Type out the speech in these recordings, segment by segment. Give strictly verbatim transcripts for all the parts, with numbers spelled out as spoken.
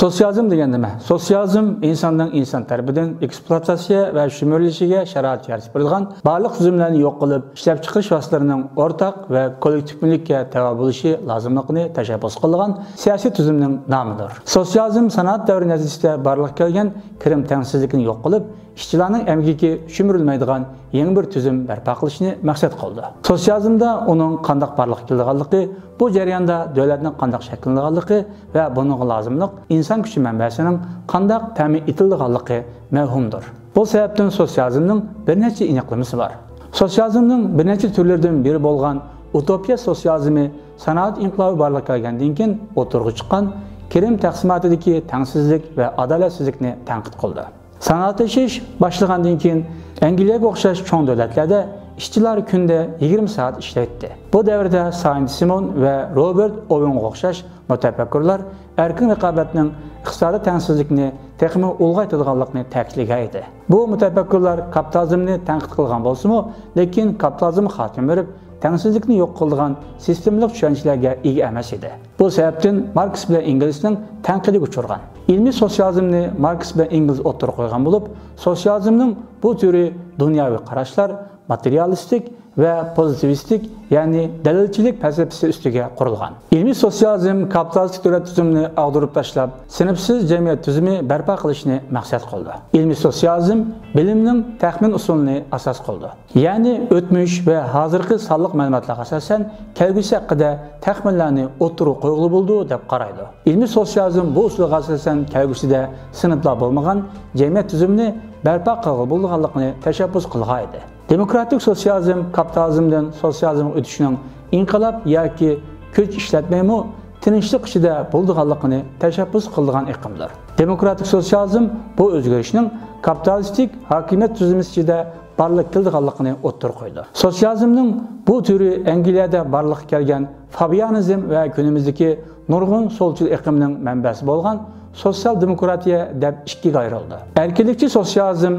سوتسىيالىزم دېگەن نېمە؟ سوتسىيالىزم ئىنساننىڭ ئىنسان تەرىپىدىن ئېكسپلۇئاتاتسىيە ۋە شۈمۈرلىشىگە شارائىت يارىتىپ بېرىدىغان بارلىق تۈزۈملەرنى يوق قىلىپ، ئىشلەپچىقىرىش ۋاسىتىلىرىنىڭ ئورتاق ۋە كوللېكتىپ مۈلۈككە تەۋە بولۇشى لازىملىقىنى تەشەببۇس قىلىدىغان سىياسىي تۈزۈمنىڭ نامىدۇر. سوتسىيالىزم سانائەت دەۋرى نەتىجىسىدە بارلىققا كەلگەن كىرىم تەڭسىزلىكىنى يوق قىلىپ، ئىشچىلارنىڭ ئەمگىكى شۈمۈرۈلمەيدىغان يېڭى بىر تۈزۈم بەرپا قىلىشنى مەقسەت قىلىدۇ. سوتسىيالىزمدا ئۇنىڭ قانداق بارلىققا كېلىدىغانلىقى، بۇ جەرياندا دۆلەتنىڭ قانداق شەكىللىنىدىغانلىقى ۋە بۇنىڭغا لازىملىق ئىنسان كۈچى مەنبەسىنىڭ قانداق تەمىن ئېتىلىدىغانلىقى مەۋھۇمدۇر. بۇ سەۋەبتىن سوتسىيالىزمنىڭ بىر نەچچە ئېنىقلىمىسى بار. سوتسىيالىزمنىڭ بىر نەچچە تۈرلىرىدىن بىرى بولغان ئۇتوپىيە سوتسىيالىزمى سانائەت ئىنقىلابى بارلىققا كەلگەندىن كېيىن ئوتتۇرىغا چىققان كىرىم تەقسىماتىدىكى تەڭسىزلىك ۋە ئادالەتسىزلىكنى تەنقىد قىلدى. سانائەتلىشىش باشلىغاندىن كېيىن، ئەنگلىيەگە ئوخشاش چوڭ دۆلەتلەردە ئىشچىلار كۈندە يىگىرمە سائەت ئىشلەيتتى. بۇ دەۋردە سايمون سىمون ۋە روبېرت ئوۋېنغا ئوخشاش مۇتەپەككۇرلار ئەركىن رىقابەتنىڭ ئىقتىسادىي تەڭسىزلىكنى تېخىمۇ ئۇلغايتىدىغانلىقىنى تەكىتلىگەن ئىدى. بۇ مۇتەپەككۇرلار كاپىتالىزمنى تەنقىد قىلغان بولسىمۇ، لېكىن كاپىتالىزمغا خاتىمە بېرىپ، تەڭسىزلىكنى يوق قىلىدىغان سىستېمىلىق چۈشەنچىلەرگە ئىگە ئەمەس ئىدى. بۇ سەۋەبتىن ماركس بىلەن ئېنگلسنىڭ تەنقىدىگە ئۇچرىغان. ئىلمىي سوتسىيالىزمنى ماركس بىلەن ئېنگلس ئوتتۇرىغا قويغان بولۇپ، سوتسىيالىزمنىڭ بۇ تۈرى دۇنياۋى قاراشلار، ماتېرىيالىستىك ۋە پوزىتىۋىستىك، يەنى دەلىلچىلىك پەلسەپىسى ئۈستىگە قۇرۇلغان. ئىلمىي سوتسىيالىزم كاپىتالىستىك دۆلەت تۈزۈمىنى ئاغدۇرۇپ تاشلاپ، سىنىپسىز جەمئىيەت تۈزۈمى بەرپا قىلىشنى مەقسەت قىلدى. ئىلمىي سوتسىيالىزم بىلىمنىڭ تەخمىن ئۇسۇلىنى ئاساس قىلدى. يەنى ئۆتمۈش ۋە ھازىرقى سانلىق مەلۇماتلارغا ئاساسەن، كەلگۈسى ھەققىدە تەخمىنلەرنى ئوتتۇرىغا قويغىلى بولىدۇ، دەپ قارايدۇ. ئىلمىي سوتسىيالىزم بۇ ئۇسۇلغا ئاساسەن كەلگۈسىدە سىنىپلار بولمىغان جەمئىيەت تۈزۈمىنى بەرپا قىلغىلى بولىدىغانلىقىنى تەشەببۇس قىلغان ئىدى. دېموكراتىك سوتسىيالىزم كاپىتالىزمدىن سوتسىيالىزمغا ئۆتۈشنىڭ ئىنقىلاب ياكى كۈچ ئىشلەتمەيمۇ تىنچلىق ئىچىدە بولىدىغانلىقىنى تەشەببۇس قىلىدىغان ئېقىمدۇر. دېموكراتىك سوتسىيالىزم بۇ ئۆزگىرىشنىڭ كاپىتالىستىك ھاكىمىيەت تۈزۈلمىسى ئىچىدە بارلىققا كېلىدىغانلىقىنى ئوتتۇرىغا قويىدۇ. سوتسىيالىزمنىڭ بۇ تۈرى ئەنگلىيەدە بارلىققا كەلگەن فابىيانىزم ۋە كۈنىمىزدىكى نۇرغۇن سولچىل ئېقىمنىڭ مەنبەسى بولغان سوتسىيال دېموكراتىيە دەپ ئىككىگە ئايرىلىدۇ. ئەركىنلىكچى سوتسىيالىزم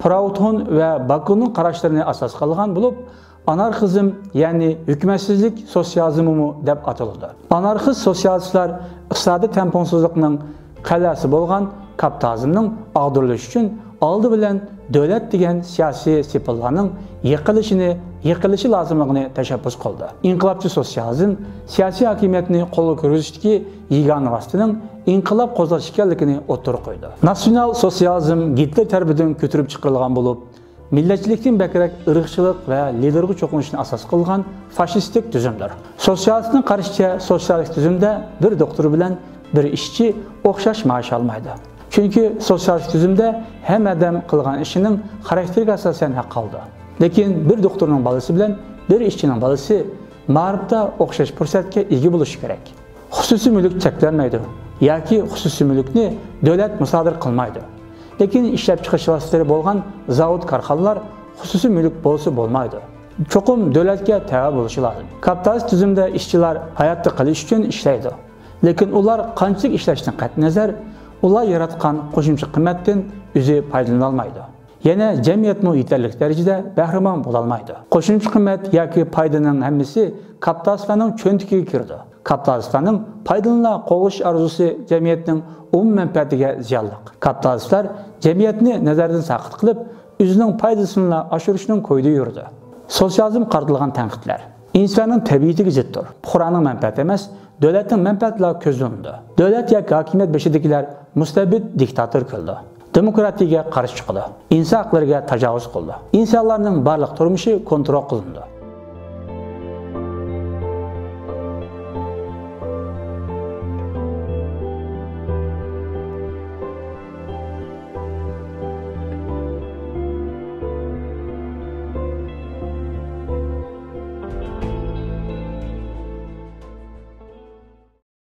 پراودتون ۋە باكۇنىڭ قاراشلىرىنى ئاساس قىلغان بولۇپ، ئانارخىزم، يەنى ھۆكۈمەتسىزلىك سوتسىيالىزمىمۇ دەپ ئاتىلىدۇ. ئانارخىست سوتسىيالىستلار ئىقتىسادىي تەڭپۇڭسىزلىقنىڭ قەلئەسى بولغان كاپىتالىزمنىڭ ئاغدۇرۇلۇشى ئۈچۈن ئالدى بىلەن دۆلەت دېگەن سىياسىي سېپىللارنىڭ يىقىلىشىنى، يىقىلىشى لازىملىقىنى تەشەببۇس قىلدى. ئىنقىلابچى سوتسىيالىزم سىياسىي ھاكىمىيەتنى قولغا كىرگۈزۈشتىكى يېگانە ۋاسىتىنىڭ ئىنقىلاب قوزغاش ئىكەنلىكىنى ئوتتۇرىغا قويدى. ناتسىونال سوتسىيالىزم گىتلېر تەرىپىدىن كۆتۈرۈپ چىقىرىلغان بولۇپ، مىللەتچىلىكتىن بەكرەك ئىرقچىلىق ۋە لىدېرغا چوقۇنۇشنى ئاساس قىلغان فاشىستىك تۈزۈمدۇر. سوتسىيالىستنىڭ قارىشىچە، سوتسىيالىستىك تۈزۈمدە بىر دوختۇر بىلەن بىر ئىشچى ئوخشاش مائاش ئالمايدۇ. چۈنكى سوتسىيالىستىك تۈزۈمدە ھەممە ئادەم قىلغان ئىشىنىڭ خاراكتېرىگە ئاساسەن ھەق ئالىدۇ. لېكىن بىر دوختۇرنىڭ بالىسى بىلەن بىر ئىشچىنىڭ بالىسى مائارىپتا ئوخشاش پۇرسەتكە ئىگە بولۇشى كېرەك. خۇسۇسىي مۈلۈك چەكلەنمەيدۇ ياكى خۇسۇسىي مۈلۈكنى دۆلەت مۇسادىرە قىلمايدۇ. لېكىن ئىشلەپچىقىرىش ۋاسىتىلىرى بولغان زاۋۇت، كارخانىلار خۇسۇسىي مۈلۈك بولسا بولمايدۇ. چوقۇم دۆلەتكە تەۋە بولۇشى لازىم. كاپىتالىست تۈزۈمدە ئىشچىلار ھاياتلىق قىلىش ئۈچۈن ئىشلەيدۇ. لېكىن ئۇلار قانچىلىك ئىشلەشتىن قەتئىينەزەر، ئۇلار ياراتقان قوشۇمچە قىممەتتىن ئۆزى پايدىلىنالمايدۇ. يەنە جەمئىيەتمۇ يېتەرلىك دەرىجىدە بەھرىمەن بولالمايدۇ. قوشۇمچە قىممەت ياكى پايدىنىڭ ھەممىسى كاپىتالىستلارنىڭ چۆنتىكىگە كىرىدۇ. كاپىتالىستلارنىڭ پايدىنىلا قوغلىشىش ئارزۇسى جەمئىيەتنىڭ ئومۇمىي مەنپەئەتىگە زىيانلىق. كاپىتالىستلار جەمئىيەتنى نەزەردىن ساقىت قىلىپ، ئۆزىنىڭ پايدىسىنىلا ئاشۇرۇشنىڭ كويىدا يۈرىدۇ. سوتسىيالىزمغا قارىتىلغان تەنقىدلەر. ئىنساننىڭ تەبىئىتىگە زىتتۇر. پۇقرانىڭ مەنپەئەتى ئەمەس، دۆلەتنىڭ مەنپەئەتىلا كۆزلىنىدۇ. دۆلەت ياكى ھاكىمىيەت بېشىدىكىلەر مۇستەبىت، دىكتاتور كېلىدۇ. دېموكراتىيەگە قارشى چىقىدۇ. ئىنسان ھەقلىرىگە تاجاۋۇز قىلىدۇ. ئىنسانلارنىڭ بارلىق تۇرمۇشى كونترول قىلىنىدۇ.